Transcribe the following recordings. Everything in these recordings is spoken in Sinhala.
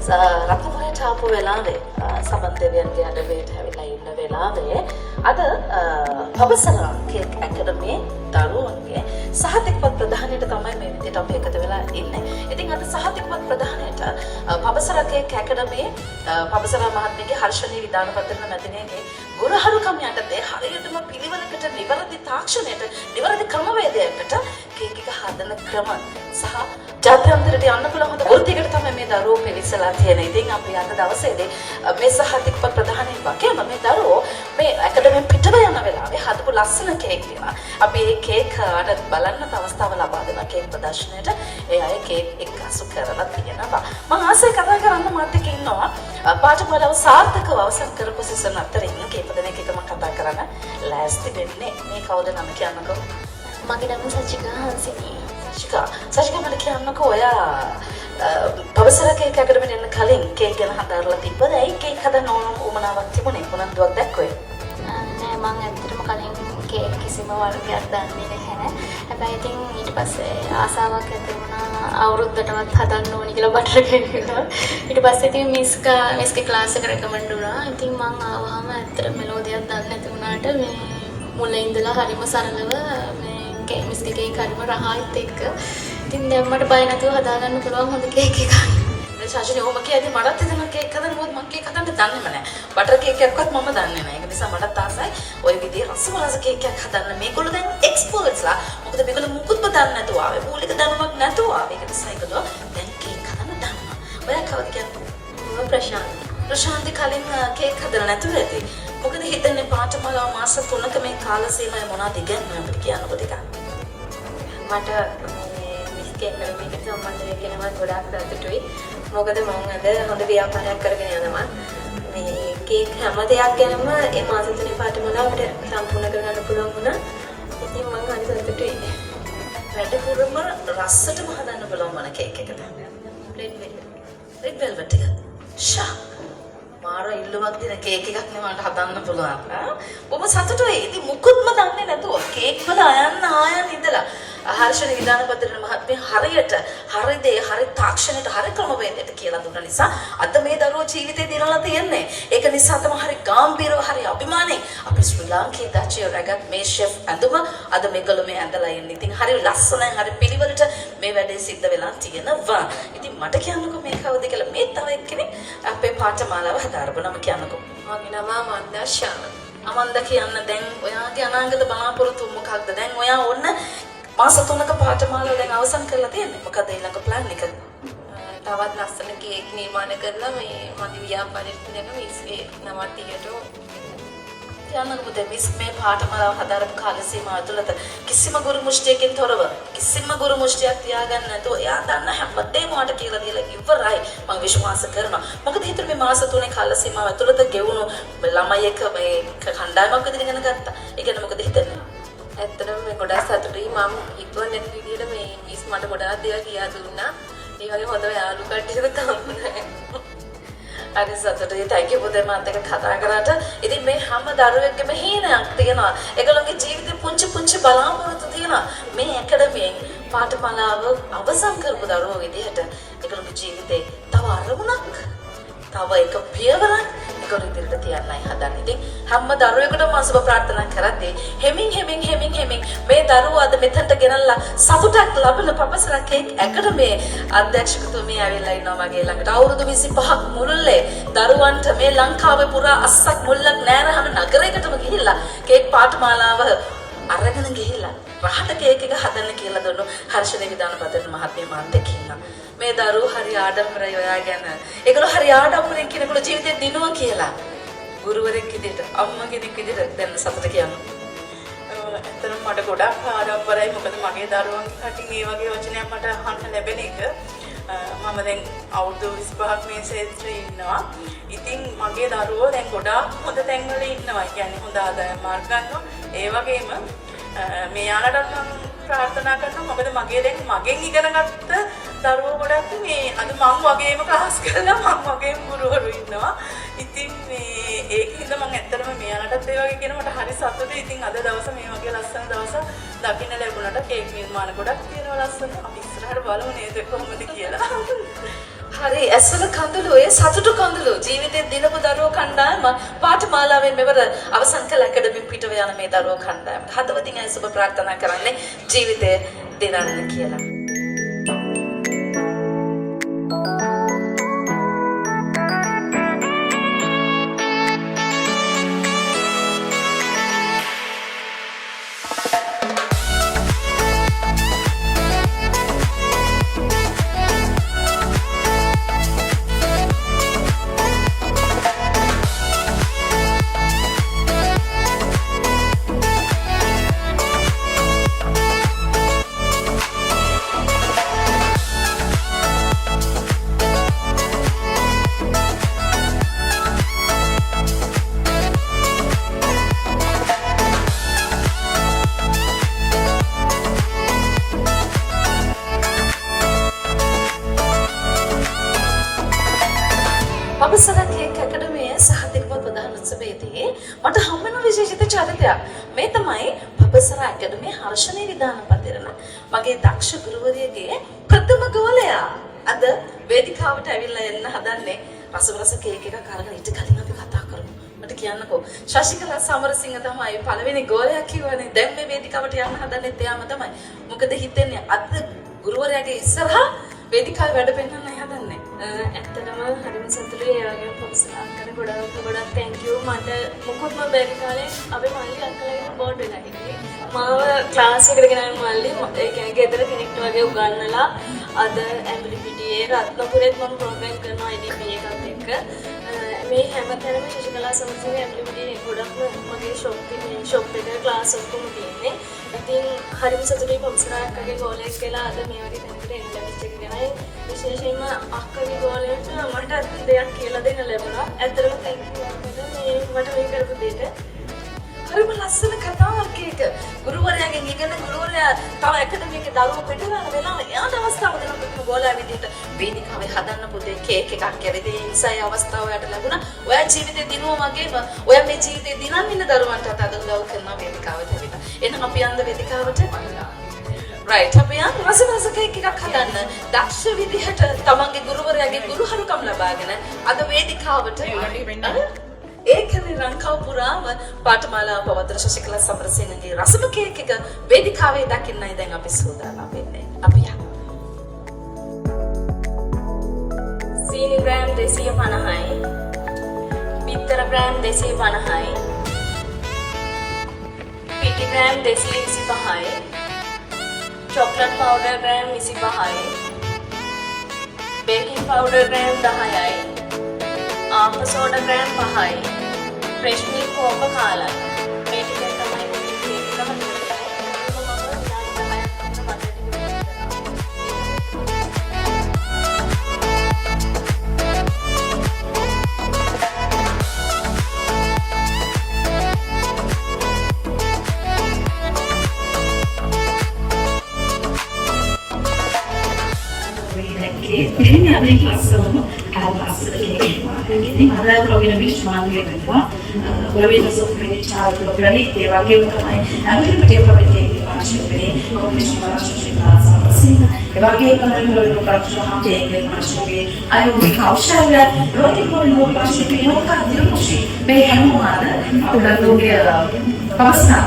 රත්නපුරයට ආපු වෙලාවේ, සමන් දෙවියන්ගේ අඩවියට ඇවිල්ලා ඉන්න වෙලාවේ අද පබසරා කේක් ඇකඩමියේ දරුවන්ගේ සහතිකපත් ප්‍රදානයට තමයි මේ විදිහට අපි එකතු වෙලා ඉන්නේ. ඉතින් අද සහතිකපත් ප්‍රදානයට පබසරා කේක් ඇකඩමියේ පබසරා මහත්මියගේ හර්ෂණී විදානපතිරණ මැතිණියගේ ගුරුහරුකම් යටතේ හරියටම පිළිවෙලකට, නිවැරදි තාක්ෂණයට, නිවැරදි ක්‍රමවේදයකට කේක් එක හදන ක්‍රම සහ ජාත්‍යන්තරයට යන්න පුළුවන් හොඳ වෘත්තියකට තමයි මේ දරුවෝ පිවිසලා තියෙන්නේ. ඉතින් අපි අද දවසේදී මේ සහතිකපත් ප්‍රදානය වගේම මේ දරුවෝ මේ ඇකඩමියෙන් පිටව යන වෙලාවේ හදපු ලස්සන කේක් තියෙනවා. අපි ඒ කේක් අර බලන්න අවස්ථාව ලබා දෙනවා. කේක් ප්‍රදර්ශනයට ඒ අය කේක් එක්කාසු කරලා තියෙනවා. මම ආසයි කතා කරන්න. මාත් එක්ක ඉන්නවා පාඨමාලාව සාර්ථකව අවසන් කරපු සිසුන් අතරින් කීප දෙනෙක් එක්ක මම කතා කරන්න ලෑස්ති වෙන්නේ. මේ කවුද නම කියන්නකෝ? මගේ නම සචිකා හංසිනී. සචිකා, සචිකා, මට කියන්නකෝ, ඔයා පබසර කේක් ඇකඩමියට එන්න කලින් කේක් ගැන හදාරලා තිබ්බද? ඇයි කේක් හදන්න ඕන උවමනාවක් තිබුණේ? උනන්දුවක් දැක්කුවේ? නෑ, මං ඇත්තටම කලින් කේක් කිසිම වර්ගයක් දන්නේ නැහැ. හැබැයි ඉතින් ඊට පස්සේ ආසාවක් ඇති වුණා අවුරුද්දටවත් හදන්න ඕනි කියලා බටර් කේක් එක. ඊට පස්සේ ඉතින් මිස්ගේ ක්ලාස් එක රෙකමන්ඩ් වුණා. ඉතින් මං ආවහම ඇත්තටම මෙලෝ දෙයක් දන්නේ නැති වුණාට මේ මුල ඉඳලා හරිම සරලව මේ මිස්ගේ කේක් හරිම රහයිත් එක්ක. ඉතින් දැන් මට බය නැතුව හදාගන්න පුළුවන් හොඳ කේක් එකක්. මේ ශාෂිනී ඔහොම කියද්දි මටත් හිතෙනවා කේක් හදන්න. මොකද මං කේක් හදන්න දන්නේම නෑ. බටර් කේක් එකක්වත් මම දන්නේ නෑ. ඒක නිසා මටත් ආසයි ඔය විදිහේ රසම රස කේක් එකක් හදන්න. මේගොල්ලෝ දැන් එක්ස්පර්ට්ස්ලා. මොකද මේගොල්ලෝ මුකුත්ම දන්නේ නැතුව ආවේ. මූලික දැනුමක් නැතුව ආවේ. ඒක නිසා ඒගොල්ලෝ දැන් කේක් හදන්න දන්නවා. ඔයා කවුද කියන්නේ? මම ප්‍රශාන්ති. ප්‍රශාන්ති, කලින් කේක් හදලා නැතුව ඇති. මොකද හිතන්නේ පාඨමාලාව මාස 3ක මේ කාල සීමාවේ මොනවද ඉගෙනුනේ අපිට කියන්නකෝ ටිකක්. මට මේ මිස්ගේ ඇකඩමි එකට සම්බන්ධ වෙන්න ගැන මම ගොඩාක් සතුටුයි. මොකද මං අද හොඳ ව්‍යාපාරයක් කරගෙන යනවා. මේ කේක් හැම දෙයක් ගැනම ඒ මාස 3 පාඨමාලාව අපිට සම්පූර්ණ කරගන්න පුළුවන් වුණා. ඉතින් මං හරි සතුටුයි. වැඩිපුරම රස්සටම හදන්න පුළුවන් මොන කේක් එකද? Red velvet. Red velvet එක. ෂා. මාර ඉල්ලුමක් දෙන කේක් එකක් නේ මට හදන්න පුළුවන්. ආ? බොහොම සතුටුයි. ඉතින් මුකුත්ම දන්නේ නැතුව කේක් වල අයන්න ආයන් ඉඳලා හර්ෂණ විදානපතිරණ මහත්මිය හරියට හරි දේ හරි තාක්ෂණයට හරි ක්‍රමවේදයට කියලා දුන්න නිසා අද මේ දරුවෝ ජීවිතේ දිනලා තියෙන්නේ. ඒක නිසා තමයි හරි ගාම්භීරව, හරි අභිමානයෙන් අපි ශ්‍රී ලාංකීය දච්චය රැගත් මේ ෂෙෆ් ඇඳුම අද මේගොල්ලෝ මේ ඇඳලා ඉන්නේ. ඉතින් හරි ලස්සනයි, හරි පිළිවෙලට මේ වැඩේ සිද්ධ වෙලා තියෙනවා. ඉතින් මට කියන්නකෝ මේ කවුද කියලා. මේ තව එක්කෙනෙක් අපේ පාඨමාලාව හදාරපු. නම කියන්නකෝ. මගේ නම අමන්දා ශාන්. අමන්ද, කියන්න දැන් ඔයාගේ අනාගත බලාපොරොත්තු මොකක්ද? දැන් ඔයා ඔන්න මාස 3ක පාඨමාලාව දැන් අවසන් කරලා තියෙන්නේ. මොකද ඊළඟ ප්ලෑන් එක? තවත් ලස්සන කේක් නිර්මාණය කරලා මේ මගේ ව්‍යාපාරයට දෙන මිස්ගේ නමත් ඉහට කියන්නකෝ පුතේ, මිස් මේ පාඨමාලාව හදාරපු කාල සීමාව ඇතුළත කිසිම ගුරු මුෂ්ටියකින් තොරව, කිසිම ගුරු මුෂ්ටියක් තියාගන්න නැතුව එයා දන්න හැමදේම ඔයාට කියලා දීලා ඉවරයි මං විශ්වාස කරනවා. මොකද හිතුනේ මේ මාස 3 කාල සීමාව ඇතුළත ගෙවුණු ළමයි එක්ක මේ කණ්ඩායමක් විදිහට ඉගෙන ගත්තා. ඒ ගැන මොකද හිතන්නේ? ඇත්තටම මේ ගොඩාක් සතුටුයි. මම හිතුවා නැති විදිහට මේ මිස් මට ගොඩාක් දේවල් කියා දුන්නා. ඒ වගේ හොඳ යාළු කට්ටියකුත් හම්බුණා. හරි සතුටුයි. Thank you පුතේ මාත් එක්ක කතා කරාට. ඉතින් මේ හැම දරුවෙක්ගේම හීනයක් තියෙනවා. ඒගොල්ලෝගේ ජීවිතේ පුංචි පුංචි බලාපොරොත්තු තියෙනවා. මේ ඇකඩමියෙන් පාඨමාලාව අවසන් කරපු දරුවෝ විදිහට ඒගොල්ලෝගේ ජීවිතේ තව අරමුණක්, තව එක පියවරක් ඒගොල්ලෝ ඉදිරියට තියන්නයි හදන්නේ. ඉතින් හැම දරුවෙකුටම මම සුබ ප්‍රාර්ථනා කරද්දී හෙමින් හෙමින් හෙමින් හෙමින් මේ දරුවෝ අද මෙතනට ගෙනල්ලා සතුටක් ලබන පබසර කේක් ඇකඩමේ අධ්‍යක්ෂකතුමිය ඇවිල්ලා ඉන්නවා මගේ ළඟට. අවුරුදු 25ක් මුළුල්ලේ දරුවන්ට මේ ලංකාවේ පුරා අස්සක් මුල්ලක් නෑර හැම නගරයකටම ගිහිල්ලා කේක් පාඨමාලාව අරගෙන ගිහිල්ලා රහට කේක් එක හදන්න කියලා දුන්නු හර්ෂණ විදානපතිරණ මහත්මිය මාත් එක්ක ඉන්නවා. මේ දරුවෝ හරි ආඩම්බරයි ඔයා ගැන. ඒගොල්ලෝ හරි ආඩම්බරෙන් කියන ඒගොල්ලෝ ජීවිතේ දිනුවා කියලා. ගුරුවරයෙක් විදිහට, අම්මා කෙනෙක් විදිහට දැන් සතුට කියන්න. ඇත්තටම මට ගොඩක් ආඩම්බරයි, මොකද මගේ දරුවන්ගේ කටින් ඒ වගේ වචනයක් මට අහන්න ලැබෙන එක. මම දැන් අවුරුදු 25ක් මේ ක්ෂේත්‍රයේ ඉන්නවා. ඉතින් මගේ දරුවෝ දැන් ගොඩාක් හොඳ තැන්වල ඉන්නවා. ඒ කියන්නේ හොඳ ආදායම් මාර්ග ගන්නවා. ඒ වගේම මේ යාලටත් මම ප්‍රාර්ථනා කරනවා, මොකද මගේ දැන් මගෙන් ඉගෙන ගත්ත දරුවෝ ගොඩක් මේ අද මං වගේම ක්ලාස් කරලා මං වගේම ගුරුවරු ඉන්නවා. ඉතින් මේ ඒක හින්දා මං ඇත්තටම මේ යාලටත් ඒ වගේ කියන මට හරි සතුටුයි. ඉතින් අද දවස මේ වගේ ලස්සන දවසක් දකින්න ලැබුණාට කේක් නිර්මාණ ගොඩක් තියෙනවා ලස්සන. අපි ඉස්සරහට ඉස්සරහට බලමු නේද කොහොමද කියලා. හරි, ඇස්වල කඳුළු, ඒ සතුටු කඳුළු ජීවිතේ දිනපු දරුවෝ කණ්ඩායම පාඨමාලාවෙන් මෙවර අවසන් කළ ඇකඩමි පිටව යන මේ දරුවෝ කණ්ඩායමට හදවතින් අය සුබ ප්‍රාර්ථනා කරන්නේ ජීවිතය දිනන්න කියලා. පබසර කේක් ඇකඩමියේ සහතිකපත් ප්‍රධාන උත්සවයේදී මට හම් වෙන විශේෂිත චරිතයක්. මේ තමයි පබසර ඇකඩමියේ හර්ෂණී විධානපතිරණ. මගේ දක්ෂ ගුරුවරියගේ ප්‍රථම ගෝලයා. අද වේදිකාවට ඇවිල්ලා එන්න හදන්නේ රසම රස කේක් එකක් අරගෙන. ඊට කලින් අපි කතා කරමු. මට කියන්නකෝ, ශශිකලා සමරසිංහ තමයි පළවෙනි ගෝලයා කිව්වනේ. දැන් මේ වේදිකාවට යන්න හදන්නේ එයාම තමයි. මොකද හිතෙන්නේ අද ගුරුවරයාගේ ඉස්සරහා වේදිකාවේ වැඩ පෙන්වන්නයි හදන්නේ. ඇත්තටම හරිම සතුටුයි. ඒ වගේම පබසර අක්කට ගොඩක් ගොඩක් thank you. මට මොකොත්ම බැරි කාලේ අපේ මල්ලි අක්කලා බෝඩ් වෙලා හිටියේ. මාව ක්ලාස් එකට ගෙනාවේ මල්ලි. ඒ කියන්නේ ගෙදර කෙනෙක්ට වගේ උගන්වලා අද ඇඹිලිපිටියේ රත්නපුරෙත් මම ප්‍රෝග්‍රෑම් කරනවා IDP එකත් එක්ක. මේ හැමතැනම ශශිකලා සමරසිංහ ඇඹිලිපිටියේ ගොඩක්ම මගේ ෂොප් එකේ ෂොප් එක ක්ලාස් ඔක්කොම තියෙන්නේ. ඉතින් හරිම සතුටුයි පබසර අක්කගේ ගෝලෙක් වෙලා අද මේ වගේ තැනකට එන්න ලැබිච්ච එක ගැන. විශේෂයෙන්ම අක්කගේ ගෝලයට මට දෙයක් කියලා දෙන්න ලැබුණා. ඇත්තටම thank you අක්කට මේ මට මේ කරපු දෙයට. හරිම ලස්සන කතාවක් ඒක. ගුරුවරයාගෙන් ඉගෙන ගුරුවරයා තව ඇකඩමි එකේ දරුවෝ පිටවෙන වෙලාව එයාට අවස්ථාව දෙනවා ප්‍රථම ගෝලයා විදිහට වේදිකාවේ හදන්න පුතේ කේක් එකක් කියලා. ඉතින් ඒ නිසා ඒ අවස්ථාව ඔයාට ලැබුණා. ඔයා ජීවිතේ දිනුවා වගේම ඔයා මේ ජීවිතේ දිනන් ඉන්න දරුවන්ටත් අද උදව් කරනවා වේදිකාවට ඇවිල්ලා. එහෙනම් අපි යන්න වේදිකාවට. රයිට්, අපි යන් රස රස කේක් එකක් හදන්න දක්ෂ විදිහට තමන්ගේ ගුරුවරයාගේ ගුරුහරුකම් ලබාගෙන අද වේදිකාවට ඒකනේ ලංකාව පුරාම පාඨමාලාව පවත්වන ශශිකලා සමරසිංහගේ රසම කේක් එක වේදිකාවේ දකින්නයි දැන් අපි සූදානම් වෙන්නේ. අපි යමු. සීනි ග්‍රෑම් 250යි, බිත්තර ග්‍රෑම් 250යි, පිටි ග්‍රෑම් 225යි, චොක්ලට් පවුඩර් ග්‍රෑම් 25යි, බේකින් පවුඩර් ග්‍රෑම් 10යි, ආප සෝඩා ග්‍රෑම් 5යි, ෆ්‍රෙෂ් මිල්ක් කෝප කාලයි. මේ ටික තමයි මුලින් කේක් එක හදන්න. මම විනාඩි 10ක් විතර බටර් ටික මික්ස් කරා. ඉතින් අපි ලස්සනම අර ලස්සන කේක් එක. ඉතින් අද ප්‍රවීණ විශ්වාංගය වෙනවා. ප්‍රවීණ සොෆ්ට්වෙයාර් චාර්ජ් ප්‍රවීණ, ඒ වගේම තමයි ඇමරිකන් ප්‍රවීණ කේක් පාර්ශ්වයේ කොම්පිටිෂන් ශිකලා සමරසිංහ, ඒ වගේම තමයි ප්‍රවීණ පාර්ශ්ව කේක් පාර්ශ්වයේ අයෝග කෞශල්‍ය, ඒ වගේම ප්‍රවීණ පාර්ශ්වයේ නෝකා දිල්මුෂි, මේ හැමෝම අද අපේ දරුවෝගේ පවසන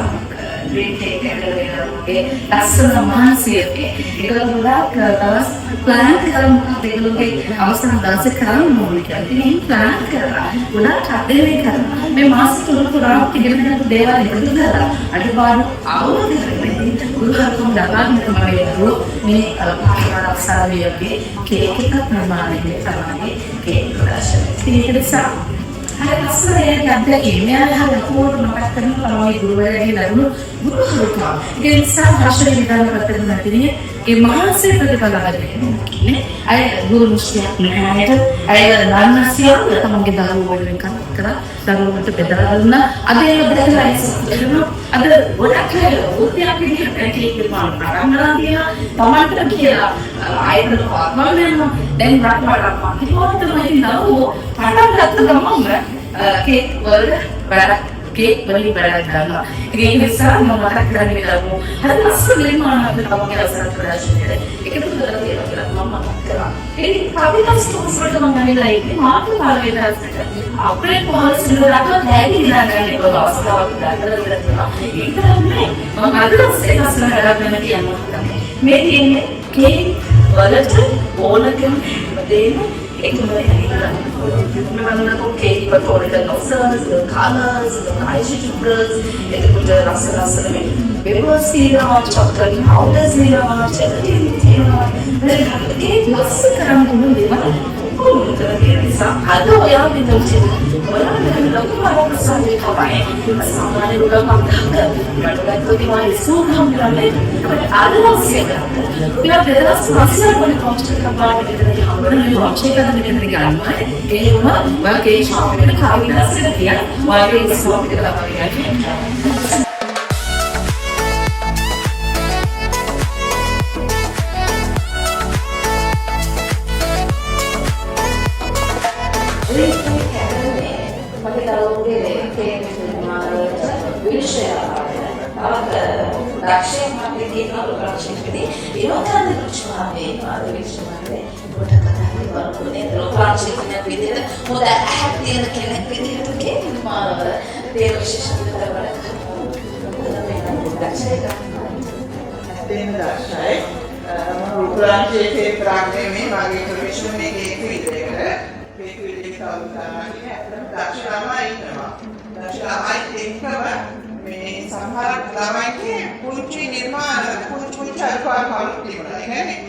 ඩ්‍රීම් කේක් ඇකඩමි ලස්සන මහන්සියක ඒගොල්ලෝ ගොඩාක් දවස් ප්ලෑන් කරලා මොකක්ද ඒගොල්ලෝගේ අවසාන දවසේ කරන්න ඕනේ කියලා. ඉතින් එහෙම ප්ලෑන් කරලා ගොඩාක් අධ්‍යයනය කරලා මේ මාස 3 පුරාම ඉගෙන ගන්න දේවල් එකතු කරලා අඩුපාඩු අවම කරගෙන ඉතින් ගුරුහරුකම් ලබාගෙන තමයි දරුවෝ මේ පාඨමාලා අවසානයේදී කේක් එකක් නිර්මාණය කරන්නේ කේක් ප්‍රදර්ශනය. ඉතින් ඒක නිසා හරි ලස්සන එයාගේ අත්දැකීම්. මෙයාලා හරි අපූර්ව මතක් කරන තමන්ගේ ගුරුවරයාගේ ලැබුණු ගුරුහරුකම්. ඒ නිසා හර්ෂණී විදාන පත්‍රන මැතිණිය ඒ මහන්සිය ප්‍රතිඵල අරගෙන නේ. අය ගුරු මුෂ්ටියක් නැහැ අයට. අය දන්න සියල්ල තමන්ගේ දරුවෝ වෙනුවෙන් කතා කරා. දරුවන්ට බෙදලා දුන්නා. අද ඒක දැකලා ඒ සතුටු වෙනවා. අද ගොඩක් අය වෘත්තියක් විදිහට කේක් නිර්මාණ පටන් ගන්න තියෙනවා. තමන්ට කියලා ආයතන පවත්වාගෙන යනවා. දැන් රටවල් පකිනකොට තමයි ඉතින් දරුවෝ පටන් ගත්ත ගමන්ම කේක් වල වැඩක් කේක් වලින් වැඩක් ගන්නවා. ඉතින් ඒ නිසා මම මතක් කරන්නේ මේ දරුවෝ හරි ලස්සන නිර්මාණ හදන තමන්ගේ අවසන් ප්‍රදර්ශනයට එකතු කරලා තියෙනවා කියලා මම මතක් කරා. ඉතින් කවිතා ස්ටෝර්ස් වලට මම ඇවිල්ලා ඉන්නේ මාර්තු පළවෙනි දවසට අප්‍රේල් 15 වෙනිදා දක්වා තෑගි දිනා ගන්න එක අවස්ථාවක් දාලා දීලා තියෙනවා. ඒක තමයි මම අද දවසේ ලස්සන වැඩක් ගැන කියන්න හදන්නේ. මේ තියෙන්නේ කේක් වලට ඕන කරන හැමදේම එකම තැනින් ගන්න පුළුවන්. මම බලනකොට කේක් වලට ඕන කරන nozzles, the colors, the eyeshadows, එතකොට ලස්සන ලස්සන මේ පෙපර්ස් තියෙනවා, චොක්ලට් පවුඩර්ස් තියෙනවා, ජෙලටින් තියෙනවා. දැන් කේක් ලස්සන කරන්න පුළුවන් දේවල් ඔක්කොම මෙතන තියෙන නිසා අද ඔයා මෙතන ඔයා මෙතන ලොකු වරප්‍රසාදයක් තමයි. සාමාන්‍ය රුපියල් 5000ක මට ගත්තොත් ඉතින් ඉස්සුවකම් කරන්නේ අද දවසේ ගත්තා. රුපියල් 2500ක් වගේ කොස්ට් එකක් බලන්න මෙතනදී හම්බ වෙන මේ වොච් එක අද මෙතන ගන්නවා. ඒ වුණා ඔයා කේක් ෂොප් එකට කවිදාස් එක තියන් ඔයාගේ ඉස්සුවම එක තමයි ගන්නේ. මගේ දරුවෝගේ කේක් නිර්මාණවලට විනිශ්චය තවත් දක්ෂයෙක් මගේ තියෙනවා රූපලාංශිකදී විනෝදානන්ද රුචිමාවේ විනිශ්චය පොඩ කතා කරලා නේද? රූපලාංශික කෙනෙක් විදිහට, හොඳ ඇහැක් තියෙන කෙනෙක් විදිහට කේක් නිර්මාණවල තියෙන විශේෂත්වය වැඩ කරනවා. දක්ෂයෙක්. ඇත්තටම දක්ෂයි. මම රූපලාංශයේ විතරක් නෙමෙයි, මගේ ප්‍රොෆෙෂන් එකේ කේක් විදිහට. කේක් විදිහට කවුරු කරන්නේ ඇත්තටම දක්ෂ ළමයි ඉන්නවා. දක්ෂ ළමයි එක්කම මේ සමහර ළමයිගේ පුංචි නිර්මාණ පුංචි පුංචි අඩුපාඩුකම් තිබුණා. ඒ කියන්නේ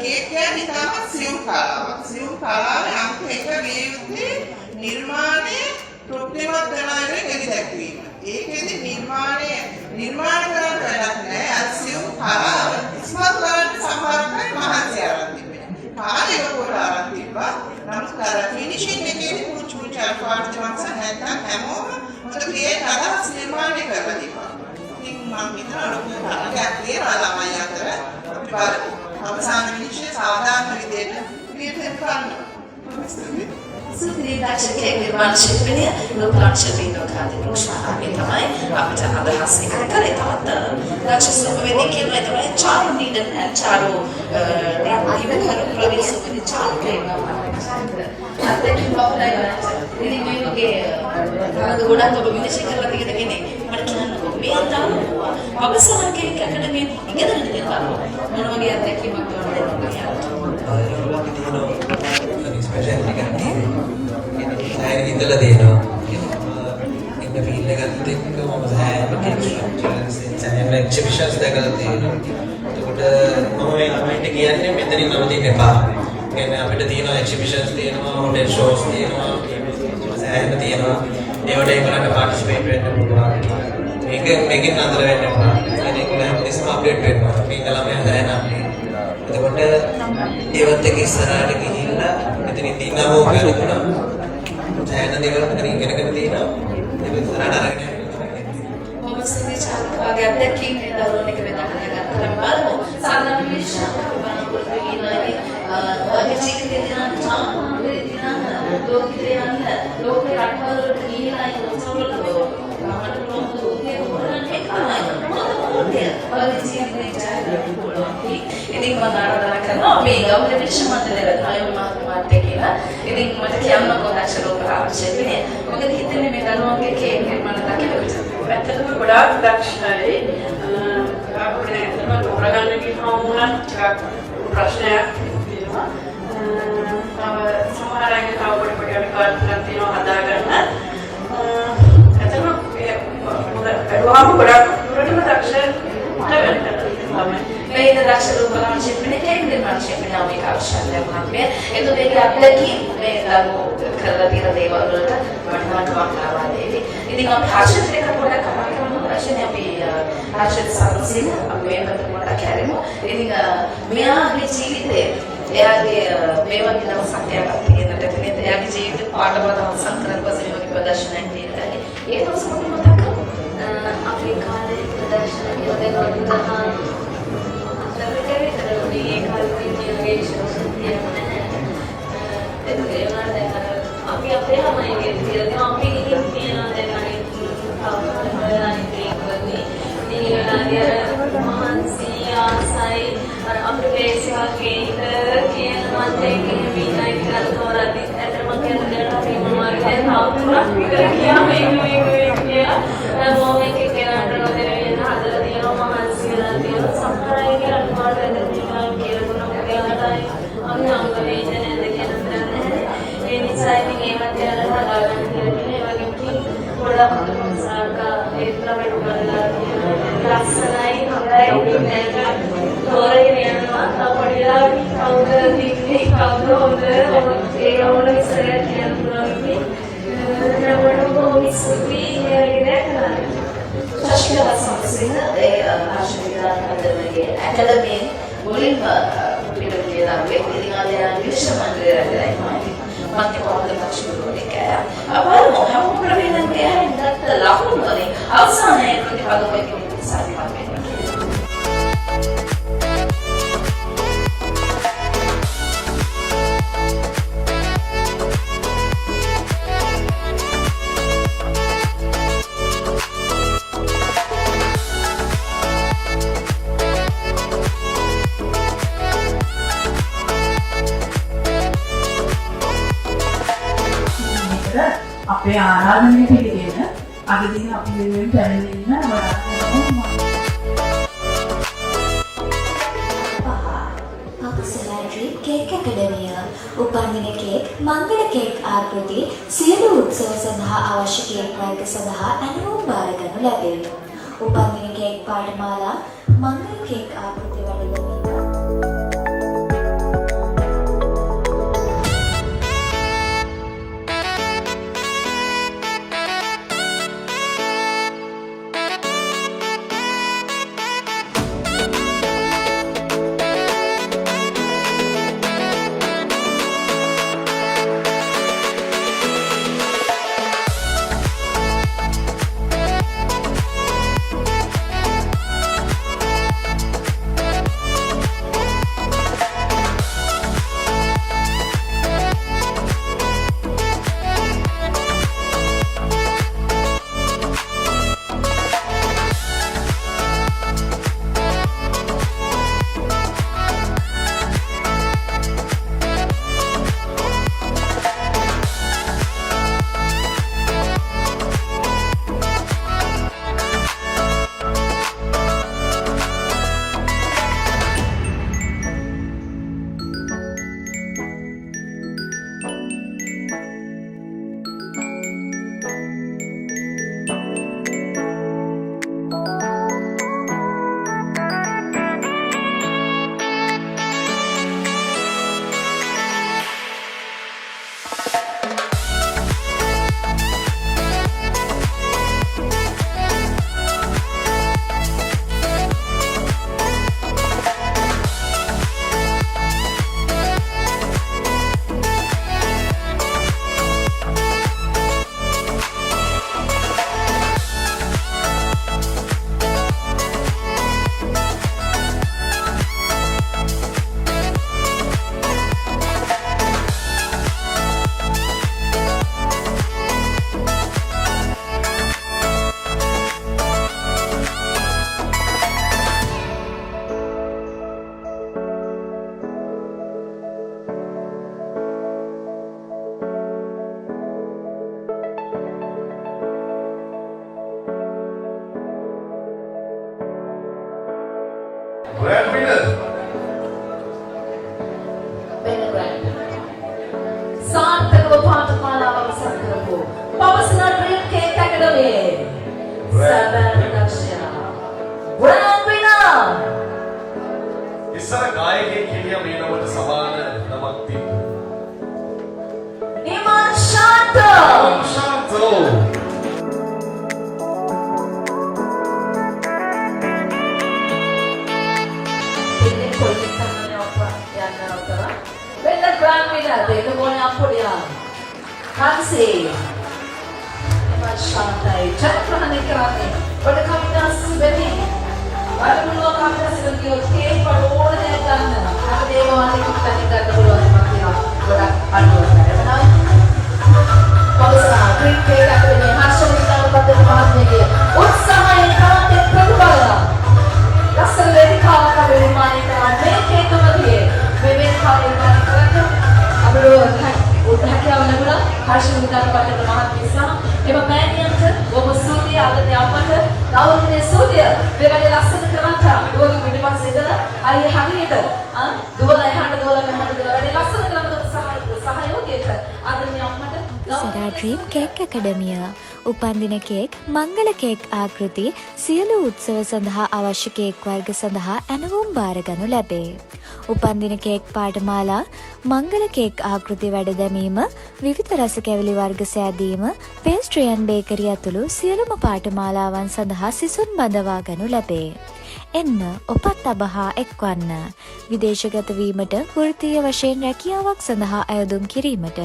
කේක් කියන්නේ ඉතාමත් සියුම් කලාවක්. සියුම් කලාවේ අංක එක විය යුත්තේ නිර්මාණය තෘප්තිමත් වෙන අයුරින් එලි දැක්වීම. ඒකෙදි නිර්මාණය නිර්මාණ කරන්න වැඩක් නෑ. අර සියුම් කලාව ඉස්මතු කරන්න සමහරක් අය මහන්සි අරන් තිබෙනවා. කාලය ලොකුවට අරන් තිබ්බා. නමුත් අර ෆිනිෂින් එකේදී පුංචි පුංච අඩුපාඩු තිබුණා. නැත්නම් හැමෝම හොඳ ක්‍රියේට් අදහස් නිර්මාණය කරලා තිබ්බා. ඉතින් මම හිතනවා ලොකු තරගයක් තියෙනවා ළමයි අතර. අපි බලමු. අවසාන විනිශ්චය සාධාරණ විදියට ක්‍රියේට් කරන්න. සුපිරි දක්ෂ කේක් නිර්මාණ ශිල්පිනිය රූපලාංශ විනෝදානන්ද රුක්ෂා තමයි අපිට අදහස් එකතු කරේ. තවත් දක්ෂ සුපවැදි කියනවා තමයි චාරු නීඩන් ඇන්ඩ් චාරු රත්නහිමකරු ප්‍රවීණ සුපිරි චාරු කියනවා. අත්දැකීම් බහුලයි ඔයාලට. ඉතින් මේ වගේ තරඟ ගොඩක් ඔබ විනිශ්චය කරලා තියෙන කෙනෙක්. මට කියන්නකෝ, මේ දරුවෝ පබසර කේක් ඇකඩමියෙන් ඉගෙනගෙන තියෙන දරුවෝ මොන වගේ අත්දැකීමක්ද ඔයාලට දෙන්න කියන්න? ඒගොල්ලන්ගේ තියෙන ස්පෙෂැලිටි එකක් තියෙනවා. සෑහෙන හිතලා තියෙනවා. ඉන්න ෆීල්ඩ් එකත් එක්ක මම සෑහෙන කේක් ස්ට්‍රක්චර්ස්, සෑහෙන එක්සිබිෂන්ස් දැකලා තියෙනවා. එතකොට මම මේ ළමයින්ට කියන්නේ මෙතනින් නවතින්න එපා. කියන්නේ අපිට තියෙනවා එක්සිබිෂන්ස් තියෙනවා, හොටෙල් ෂෝස් තියෙනවා, සෑහෙන තියෙනවා. ඒවට ඒගොල්ලන්ට පාටිසිපේට් වෙන්න පුළුවන්. මේක මේකෙන් නතර වෙන්න එපා. කියන්නේ ඒගොල්ලෝ හැමතිස්සෙම අප්ඩේට් වෙන්න ඕන. මේ ඉන්න ළමයා දැන අපි. එතකොට ඒවත් එක්ක ඉස්සරහට ගිහිල්ලා මෙතනින් දිනවෝ ගන්න. සෑහෙන දේවල් මෙතන ඉගෙනගෙන තියෙනවා. ඒක ඉස්සරහට අරගෙන යන්න. බොහොම ස්තුතියි චාරුකාගේ අත්දැකීම් මේ දරුවන් එක බෙදා හදාගත්තා. බලමු සාධාරණ විනිශ්චය අපි බලාපොරොත්තු වෙමින් ඉන්නවා. ඉතින් ඔයාගේ ජීවිතේ දිනන චාරුකාගේ දිනන ලෝකෙට යන්න, ලෝකේ රටවල් වලට ගිහිලා ඒ උත්සව වලට ගමන් පුළුවන් ලෝකයේ හොරන්න එක තමයි හොඳ මොහොතය ඔයාගේ ජීවිතේ ජය ගන්න පුළුවන්. ඉතින් මම ආරාධනා කරනවා මේ ගෞරව විශ්ව මණ්ඩලයේ අයෝ මහත්මයාට කියලා. ඉතින් මට කියන්නකෝ දක්ෂ රූපලාවන්‍ය මොකද හිතෙන්නේ මේ දරුවන්ගේ කේක් නිර්මාණ දකිනකොට? ඇත්තටම ගොඩාක් දක්ෂයි. අපිට ඇත්තටම තෝරගන්න ගිහම වුණත් ටිකක් ප්‍රශ්නයක් තියෙනවා. තව සමහර අයගේ තව පොඩි පොඩි අඩුපාඩු ටිකක් තියෙනවා හදාගන්න. ඇත්තටම මොකද බැලුවාම ගොඩාක් දුරටම දක්ෂ වැඩ කරලා තියෙනවා තමයි. මේ ඉන්න දක්ෂ රූපලාවන්‍ය ශිල්පිනිය, කේක් නිර්මාණ ශිල්පිනිය නවමි කෞශල්‍ය මහත්මිය. එතුමියගේ අත්දැකීම් මේ දරුවෝ කරලා තියෙන දේවල් වලට වටිනාකමක් ලබා දෙවි. ඉතින් අපි හර්ෂිත් එක්ක පොඩ්ඩක් කතා කරමු. හර්ෂිත්, අපි හර්ෂිත් සරසිංහ අපි මේ පැත්තට පොඩ්ඩක් හැරෙමු. ඉතින් මෙයාගේ ජීවිතේ එයාගේ මේ වගේ දවසක් එයාට තියෙන්නට නේද? එයාගේ ජීවිතේ පාඨමාලා අවසන් කරලා පස්සේ මේ වගේ ප්‍රදර්ශනයක් තියෙන්නට. ඒ දවස් පොඩ්ඩක් මතක් කරමු. අපේ කාලේ ප්‍රදර්ශන කියලා දෙනවා 14 විතර උනේ. ඒ කාලේ මේ වගේ ෂෝස් තියෙන්නේ නැහැ. ඒක ඒ වුණාට දැන් අර අපි අපේ ළමයිගේ කියලා තියෙනවා, අපි ගිහින් කියනවා දැන් අනිත් වෙලාදී අර මහන්සි ආසයි අර අපිට ප්ලේස් එකක් ගේන්න කියන මන්ත් එක්ක එහෙම ඉන්න ඉතින් අර තෝරද්දි ඇත්තටම මම කියන්න දෙයක් හරිම අමාරුයි. දැන් තව තුනක් විතර ගියා මේක මේක මේක කියලා. හැමෝම එක එක්කෙනාට නොදෙන වෙන හදලා තියෙනවා, මහන්සි වෙලා තියෙනවා. සමහර අය කියලා අනිවාර්ය වැදගත් කියලා දුන්නා. මොකද එයාලට අපි හම්බ වෙයිද නැද්ද කියලා දන්නේ නැහැ. ඒ නිසා ඉතින් ඒවත් එයාලට හදාගන්න කියලා තියෙනවා. ඒ වගේම ඉතින් ගොඩක් හොඳ පොසාක ඒත් ළමයට උගන්වලා තියෙනවා. ලස්සනයි, හොඳයි. ඉතින් දැන් තෝරගෙන යනවා. තව පොඩි වෙලාවකින් කවුද දින්නේ, කවුද හොඳ, ඒ ඕන විස්තරයක් කියන්න පුළුවන් ඉතින්. හැමෝටම බොහොම ස්තුතියි. මේ වගේ දෙයක් කළාට. ශශිකලා සමසිංහ ඒ හර්ෂ විද්‍යාන අකාදමියේ ඇකඩමියෙන් මුලින්ම පිට ගිය දරුවෙක්. ඉතින් අද එයා විශ්ව මණ්ඩලය රැඳලා ඉන්නවා. ඉතින් මධ්‍යම දක්ෂ ගුරුවරයෙක් ඇය. අප බලමු හැමෝම ප්‍රවීණන්ගේ ගත්ත ලකුණු වලින් අවසානයේ ප්‍රතිඵල කොයි විදිහට සාධිමත් වෙනවා කියලා. මේකට අපේ ආරාධනය පිළිගෙන අද දින අපි වෙනුවෙන් පැමිණෙන්න වඩාත් පහ පවසලා ඩ්‍රීම් කේක් ඇකඩමිය උපන්දින කේක්, මංගල කේක් ආකෘති, සියලු උත්සව සඳහා අවශ්‍ය කේක් වර්ග සඳහා ඇනවුම් භාර ගනු ලැබේ. උපන්දින කේක් පාඨමාලා, මංගල කේක් ආකෘති වඩ ගැනීම. Grand winner. වෙන ග්‍රෑන්ඩ් සාර්ථකව පාඨමාලාව අවසන් කරපු පවසන ඩ්‍රීම් කේක් ඇකඩමි සැබෑම දක්ෂයා ග්‍රෑන්ඩ් විනර්. ඉස්සර ගායකයෙක් හිටියා මේ නමට සමාන නමක් තිබ්බ. නිමන් ශාන්ත. ශාන්තෝ. දෙන්නේ කොල්ලෙක් තමයි අප්පා යන්න අවතර වෙන ග්‍රෑන්ඩ් විනර් දෙන්න ඕනේ අප්පුඩියා හන්සි. නිමන් ශාන්තයි ජයග්‍රහණය කරන්නේ. ඔබට කවිතා වෙමි වඩ පුළුවන්. කවිතා සිදු කියොත් කේක් වඩ ඕන දෙයක් ගන්න. හැමදේම වගේ තනින් ගන්න පුළුවන් මම කියනවා ගොඩක් අඩුවක්. එතනයි පවසන ඩ්‍රීම් කේක් ඇකඩමි හර්ෂ විද්‍යාන පද්ධති මහත්මියගේ උත්සාහයෙන් තවත් එක් ප්‍රතිඵලයක්. හැකියාව ලැබුණා හර්ෂ විදානපතිරණ මහත්මිය සහ එම මෑණියන්ට බොහොම ස්තුතියි. ආදරණීය අම්මට ගෞරවනීය ස්තුතිය. මේ වැඩේ ලස්සන කරන්ට දුවගේ පිටිපස්සේ ඉඳලා අයිය හරියට දුවලා එහාට දුවලා මෙහාට දුවලා වැඩේ ලස්සන කරන්න සහයෝගයට ආදරණීය අම්මට සරා ඩ්‍රීම් කේක් ඇකඩමිය. උපන්දින කේක්, මංගල කේක් ආකෘති, සියලු උත්සව සඳහා අවශ්‍ය කේක් වර්ග සඳහා ඇනවුම් භාරගනු ලැබේ. උපන්දින කේක් පාඨමාලා, මංගල කේක් ආකෘති වැඩ දැමීම, විවිධ රස කැවිලි වර්ග සෑදීම, පේස්ට්‍රි ඇන්ඩ් බේකරි ඇතුළු සියලුම පාඨමාලාවන් සඳහා සිසුන් බඳවා ගනු ලැබේ. එන්න ඔබත් අප හා එක්වන්න. විදේශගත වීමට, වෘත්තීය වශයෙන් රැකියාවක් සඳහා අයදුම් කිරීමට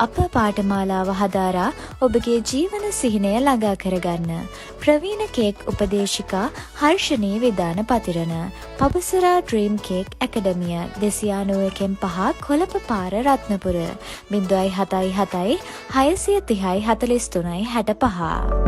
අප පාඨමාලාව හදාරා ඔබගේ ජීවන සිහිනය ළඟා කරගන්න. ප්‍රවීණ කේක් උපදේශිකා හර්ෂණී විදාන පතිරණ. පබසරා ඩ්‍රීම් කේක් ඇකඩමිය, 291න් 5, කොළඹ පාර, රත්නපුර. 077 630 43 65.